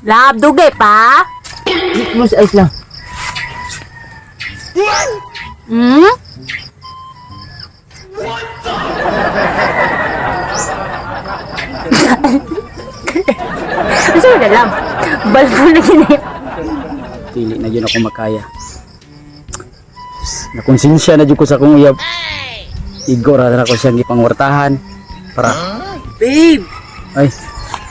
Love, dugay pa. Close eyes lang. Hmm? Ano na lang? Balbo na gini. Dili na yun ako makaya. Nakonsensya na jud ko sa akong uyab. Igo ra na ko siyang gipangwartahan para Babe, ay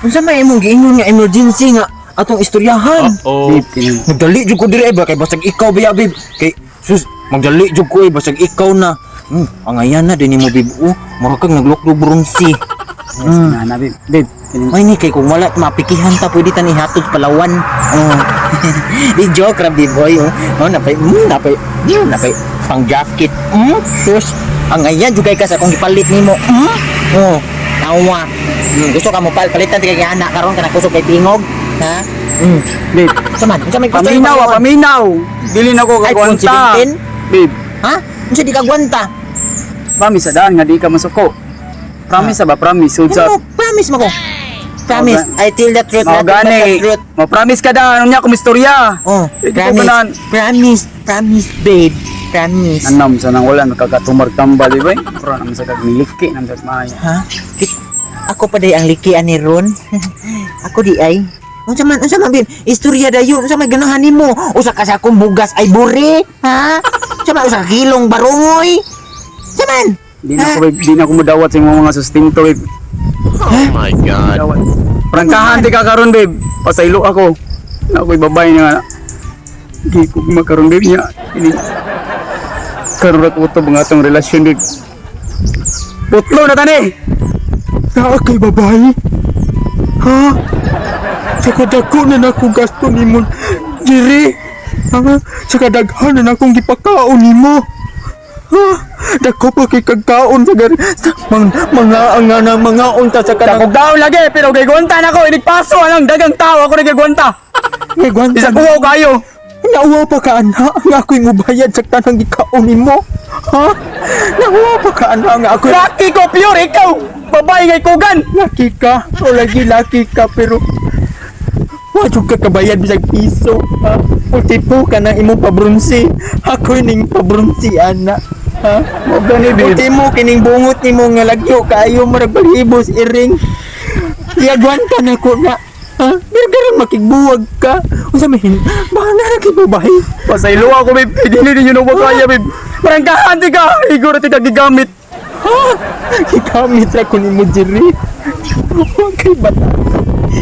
unsa may imong giingon nga emergency nga atong istoryahan? babe kining Nagdali jud ko diri ay ba kay basag ikaw ba ya, babe? Kay sus, magdali jud ko ay basag ikaw na. Angayan na din nimo babe. Oh, mura kang nagluklog bronze. na na babe. Babe kining May ni kay kung wala mapikihan ta pwede ta ni hatod Palawan. Oh. Di joke ra babe boy. Oh, oh napay napay napay pang jacket. Sus, angayan jud kay ka sa akong gipalit nimo. Oh, tawa. Gusto ka mo palitan ti kay anak karon kana kusog kay tingog, ha? Babe Saman, unsa may gusto paminaw ah, paminaw. Dili na ko iPhone kagwanta. 17? Babe, Ha? Unsa di ka gwanta? promise sa daan nga di ka masuko. Promise ba promise? Sud sa Ano, promise mo ko. Promise. I tell the truth, Mao nothing but the gani. truth. Mo promise ka daan unya ko istorya. Oh, Hindi ko promise. ganahan. Promise, promise, babe. Promise. Anam sa nang wala nakakatumar tambal di ba? Pero naman sa kagmiliki naman sa maayo. Ha? Ako pa day ang likian ni Ron. Ako di ay. Unsa man babe? Istorya dayon, unsa may ganahan nimo? Usa ka sa akong bugas ay buri, ha? Unsa man usa ka kilong barungoy? Unsa man? Di na ako babe, di na ako mudawat sa imong mga sustento babe. Oh my God. Dawat. Prangkahan di ka karon babe. Pasaylo ako. Na ako'y babay nga. Di ko makaron babe niya. Ini karon ra ko to mga atong relasyon babe. Putlo na tani. Naa kay babae? Ha? Sa kadako na nakong gasto nimo diri. Ha? Sa kadaghan na nakong gipakaon nimo. Ha? Dako pa kay kagkaon sa gari sa mang, mga ang nga mga unta sa kanang Dakog daon lagi pero kay gwanta na ako inigpaso anang dagang tao ako nagigwanta. May Bisag uwaw kayo. Nauwa pa ka ana nga ako'y mubayad sa tanang gikaon nimo. Ha? Nauwa pa ka ana nga ako'y Laki ko pure ikaw. Babae ngay kugan. Laki ka. O lagi laki ka pero wa jud ka kabayad bisag piso. Ha? Ultipo ka na imong pabrunsi. Ako'y ning pabrunsi ana. Ha? Mo gani babe. Ultimo kining bungot nimo nga lagyo kaayo murag balhibos iring. Iagwanta na ko na. Ha? Pero karon makigbuwag ka. Unsa may hin? Baka na kay babae. Pasaylo ako babe. Dili ninyo na kaya babe. Prangkahan di ka. Igor ti ka gigamit. Ha? Gigamit ra ko nimo diri. Wa kay bata.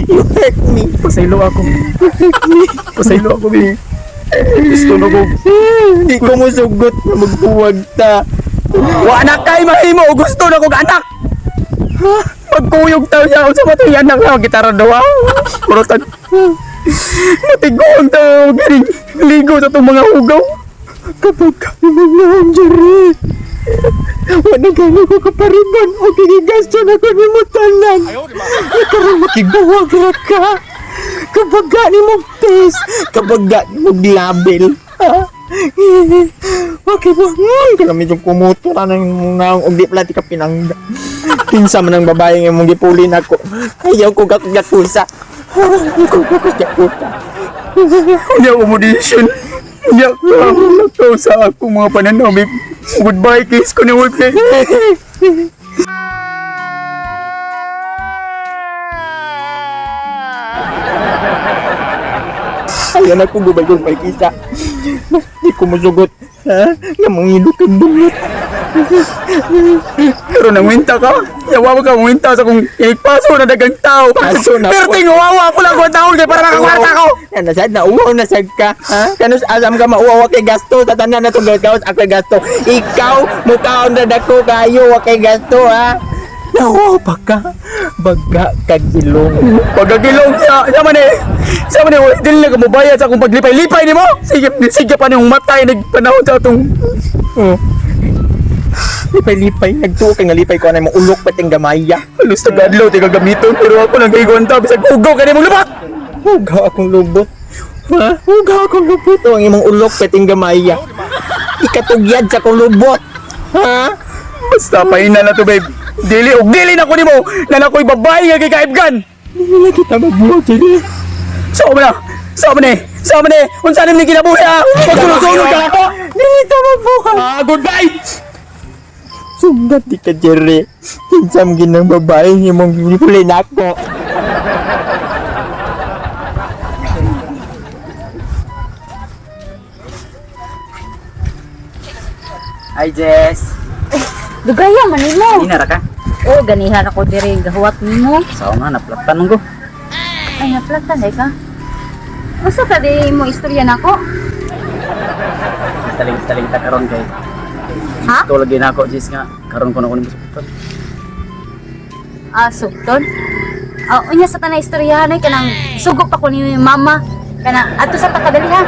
You hurt me. Pasaylo ako. Pasaylo ako babe. Gusto na ko. Di ko musugot na magbuwag ta. Wa na kay mahimo gusto na kog anak. Pagkuyog tayo niya sa matay anak na gitara daw. Murotag. Matigoon tayo ganing ligo sa itong mga hugaw. Kapag kami mga Jerry, wala gani ko kapariban o gigigasto na ko ni mo tanan. Nakaroon makigbuwag ra ka. Kapag gani mo face, kapag gani mo label. Ha? Okay ba? Kaya medyo kumuto na ng naong og di pala ti ka pinangga. Kinsa man ang babae nga imong gipulin ako. Ayaw ko gakugyakusa. Ayaw ko gakugyakusa. Unya umudisyon. Unya ka sa akong mga pananaw babe. Goodbye kiss ko ni Wolf. Ayan ako gubay-gubay kisa. Di ko musugot. Ha? Nga mangilo kang bungot. Pero nangwinta ka. Yawa ka ngwinta sa kung ipaso na dagang tao. Paso na Pero po. tinguwawa ko lang kung taon kay para makakwarta ko. Yan, nasad na uwaw na sad ka. Ha? Kanus asam ka mauwaw kay gasto. Sa tanan na itong gawas ako kay gasto. Ikaw, mukhaon na dako kayo wa kay gasto ha. Nauwaw pa ka. Baga kag ilong. Pagkagilong siya, siya man eh. Siya man eh, dili na ka mobayad sa akong paglipay-lipay nimo. Sige, sige pa niyong matay nagpanahon sa atong Oh. Lipay-lipay. Nagtuo kay nga lipay ko anay mo ulok pating gamaya. halos tagadlaw ti gagamiton pero ako lang kay gwanta bisag hugaw ka nimong lubot. Hugaw akong lubot. Ha? Hugaw akong lubot. O ang imong ulok peting gamaya. Ikatugyad sa akong lubot. Ha? Basta paina na to babe. Dili og dili na ko nimo na nakoy babae nga gikaibgan. Hindi na kita magbuhat, Jerry. Sao man na? Sao man eh? Sao man eh? Unsa ni kinabuhi ah? Magsunod-sunod ka ako. Dili ta mabuhat. Ah, goodbye. Sunggat di ka, Jerry. Kinsam ginang babae imong gipuli nako. Hi Jess. Dugaya man nimo. Inara ka? Oh, ganihan ako diri gahuwat nimo. Sao nga naplatan ko. Ay, naplatan day ka. Usa ka di mo istorya nako? Taling-taling ta karon kay. Ha? Ito lagi na ako Jess nga karon ko na ko nimo sugton. Ah, sugton. Ah, unya sa tanay istoryahan ay kanang sugo pa ko ni mama. Kana adto sa takadali ha.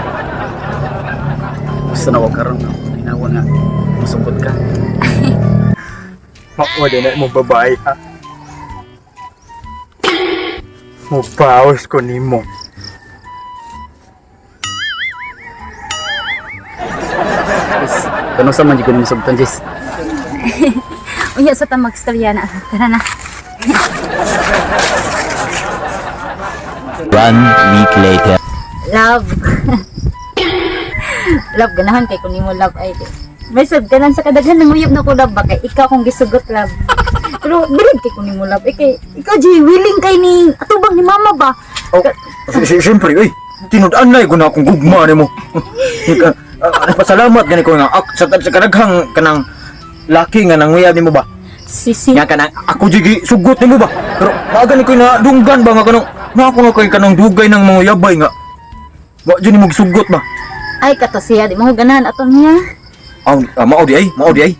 Gusto na ko karon nga ginawa nga musugot ka. Mao din na imong babae ha. Mubawas ko nimo. Jess, kano sa man jud ko nimo sugton Jess. Unya sa ta magstorya na. Tara na. One week later. Love. Love, ganahan kay kung nimo love ay. May sab ganan sa kadaghan nanguyab na ko love ba kay ikaw kung gisugot love. Pero bilib kay kung nimo love ay kay ikaw di willing kay ni atubang ni mama ba. Oh, siyempre, uy. Tinud-an na ko na akong gugma nimo. Pasalamat gani ko nga ak, sa kadaghang kanang laki nga nanguyab nimo ba. Sisi. Nga kanang ako jigi sugot nimo ba. Pero maaga ni ko na dunggan ba nga kanang na ako nga kay kanang dugay ng mga yabay nga. Wa jud nimo gisugot ba. Ay kato siya di mo ganahan ato niya. Aw, mao di ay, mao di ay.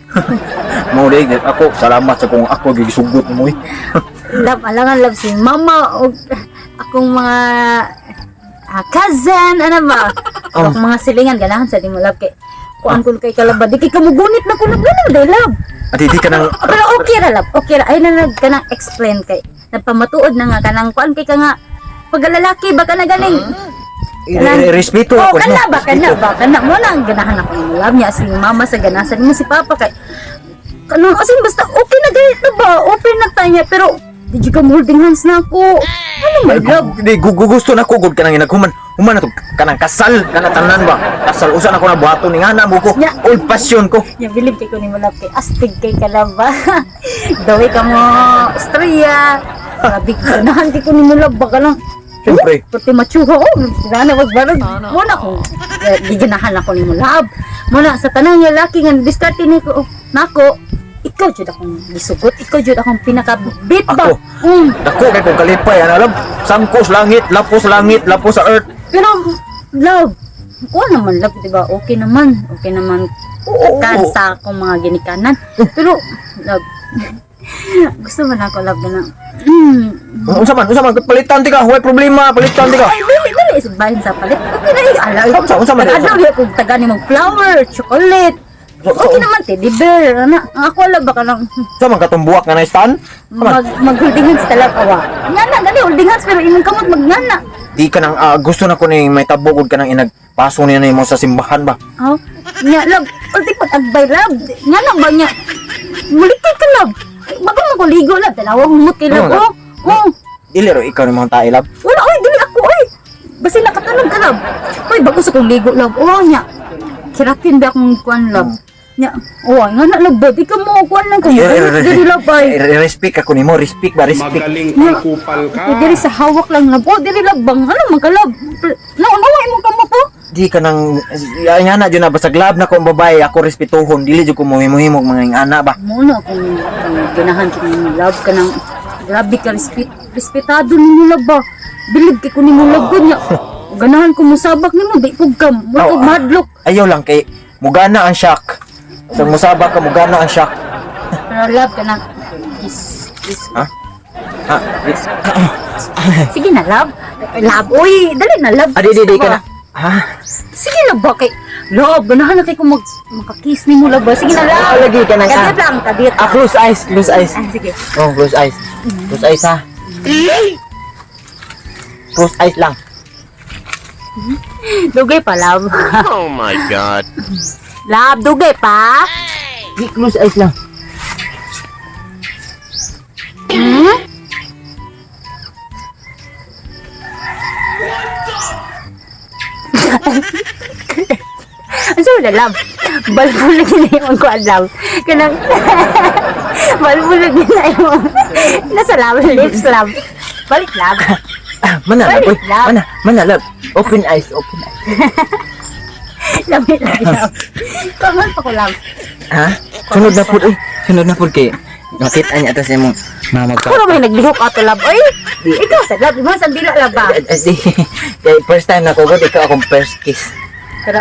Mao di ay ako salamat sa kung ako gisugot nimo eh. Love alangan love si mama og akong mga cousin ano ba. Oh. Akong mga silingan ganahan sa di mo love kay kuan ko kay kalaba di kay kamugunit na ko love ganun day love. Ati di ka nang Pero okay ra love, okay ra. Ay na nag kanang explain kay nagpamatuod na nga kanang kuan kay ka nga pagkalalaki ba ka na galing. Respeto Oh, ako kana no? ba kana ba kana mo na ang ganahan ako nimo love niya si mama sa ganahan mo si papa kay kanang as in basta okay na ganito ba? Open na tanya pero did you come holding hands na ako? Ano man love? Di gusto na ko gud kanang inaghuman. Human na to kanang kasal kana tanan ba. Kasal usa na ko na buhaton ni ngana mo ko. Nya. Old passion ko. Ya bilib kay ko nimo love kay astig kay ka love ba. Dawi ka mo istorya. Grabe ganahan kay ko nimo love ba ka lang. Siyempre. Pati machuha oh, gana wag barag. Muna ko giganahan ako nimo love. Muna sa tanang nga laki nga diskarte ni ko nako. Ikaw jud akong gisugot, ikaw jud akong pinaka bit ba. Ako? Dako kay kong kalipay ana love. Sangko sa langit, lapo sa langit, lapo sa earth. Pero love, kuha naman love, di ba? Okay naman, okay naman. Oo, Kan oo. sa akong mga ginikanan. Pero love, gusto man ako love na. Unsa man palitan ti ka, way problema, palitan ti ka. Ay, dili, dili. Bahin sa palit. Okay na, eh. Ala, Unsa man, Adlaw niya kung taga ni mong flower, chocolate. Okay naman, teddy bear. Ana, ang ako ala ba ka lang Unsa man katong buwak nga na stand? mag holding hands talaga awa. Ngana, gani holding hands pero imong kamot magngana. Di ka nang gusto na ko ni may tabog ka nang inagpaso niya nimo sa simbahan ba. Oh, nya love, ulti pag agbay love. Ngana ba niya? Mulikay ka love. Bago mo ko ligo love, dalawa humot kay love. Ano, Oh, oh. Dili ro ikaw ni mga tae love. Wala oy, dili ako oy. Basta nakatunog ka love. Oy, bago sa kong ligo love. Oh, nya. Keratin ba akong kuan love? Nya, oh, nga na love ba? Di ka mo kuan lang kung dili love ay. Respect ako nimo, respect ba, respect. Magaling ang kupal ka. Oh, dili sa hawak lang love. Oh, dili love bang ano man ka love? Naunawa imong kamo to. Di ka nang ay nga na jud na basta glab na ko ang babae ako respetuhon dili jud ko mohimo-himo og mga ingana ba. Mo na akong ganahan kay nimo love ka nang grabe ka respetado nimo love ba. Bilib kay ko nimo love gud nya. Ganahan ko musabak nimo di pug ka mo Oh, kog madlok. Ayaw lang kay mugana ang shock. Sa musabak ka mugana ang shock. Pero love ka nang kiss kiss. Ha? Ha? Sige na love. Love oy, dali na love. Ah, di di di Kiss ka ba? na. Ha? Sige na ba kay love ganahan na kay ko mag makakiss nimo love ba. Sige na love. Ah, lagi ka nang- Kadiyot lang, kadiyot. Ah, close eyes, close eyes. Ah, sige. Oh, close eyes. Close eyes ha. Close eyes lang. Dugay pa love. Oh my God. Love, dugay pa. Di close eyes lang. Hmm? Ang sa wala, love. Balbulag na yung kuan, love. Kanang, balbulag na yung, nasa love, lips, love. Balik, love. Ah, mana love, oy. Balik, love. Mana, mana love. Open eyes, open eyes. Lamit lang, love. Kaman pa ko, love. Ha? Sunod na pud, oy. Sunod na pud kay nakita niya atas imong mama Ako na may naglihok ato, love. Oy, ikaw sa love. Mo sa dila, love ba? Eh, eh, di. Kay first time na ko gud, ikaw akong first kiss. Pero,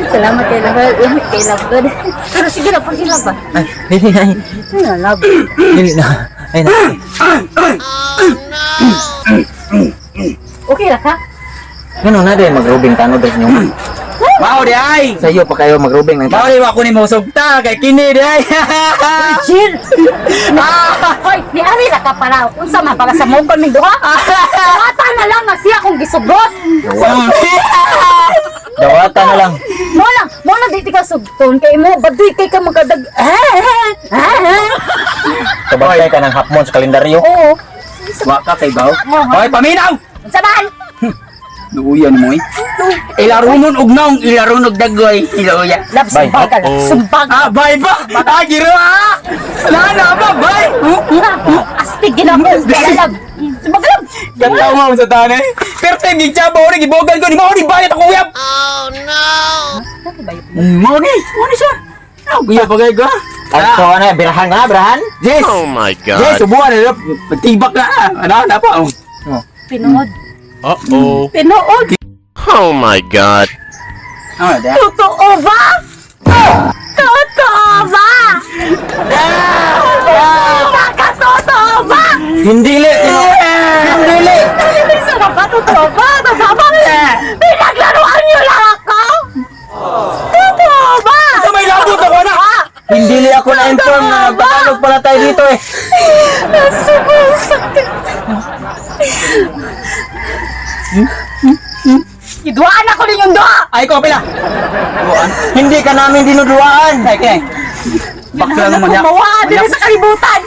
salamat kay love. Lamit kay love, good. Pero sige na, pag love ba? Ay, dili na. Ay. Ano, love? Dili na. Ay na. Okay ra ka? Ngano na day magrubing tanod rin yung Mao di ay. sa iyo pa kayo magrubing ng Mao tanod. di wa ko ni mosugta kay kini di ay. Chill! Hoy, ni Ari ra ka para. Unsa man para sa mongkon ning duha? Mata na lang nga siya akong gisugot. Dawata na lang. Mo lang di ka sugton kay mo baduy kay ka magkadag. Ah, ah, ah. Kabantay ka ng hapmon sa kalendaryo. Oo. Wa ka kay baw. Hoy, paminaw. Unsa man? Luuyan mo eh. Ilarunon og naong, ilaron og dagoy. Iluya. Love Bye. sumbaga lang. Sumbaga. Ah, bye ba? Ah, giro ah. Lana ba, bye. Astig ginako. Love. Sumbaga love. Gataw mo sa tanay. Pero time gigtsaba ori gibogan ko ni mao ni bayat ako uyab. Mao ni, mao ni siya. Ah, kuya bagay ko. Ang so ano, birahan nga, birahan. Yes. Oh my Yes, God. subuan na. Tibak na. Ano na pa? Oh. Pinuod. Uh-oh. Pinuod. Oh my God. Ano da? Totoo ba? Totoo ba? Nakatotoo ba? Hindi li. Hindi li. Isa na ba? Totoo ba? Totoo ba? Pinaglaruan niyo lang ako? Totoo ba? Sa may labot ako na. Hindi li ako na-inform na Tagalog pala tayo dito eh. Sobrang sakit. Iduaan ako ninyong duha! Ay ko pila. Hindi ka namin dinuduaan. Ay kay. Bakla naman niya. Kumawa din sa kalibutan!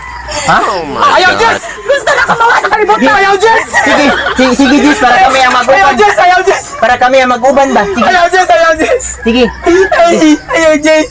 Ha? Oh my Ayaw God. Diyos! Gusto na kumawa sa kalibutan! Ayaw Diyos! Sige, sige, sige Jis, para kami ang Ayaw mag-uban. Diyos! Ayaw Diyos! Para kami ang mag-uban ba? Sige, Ayaw Diyos! Ayaw Diyos! sige. Ay, ayaw Diyos!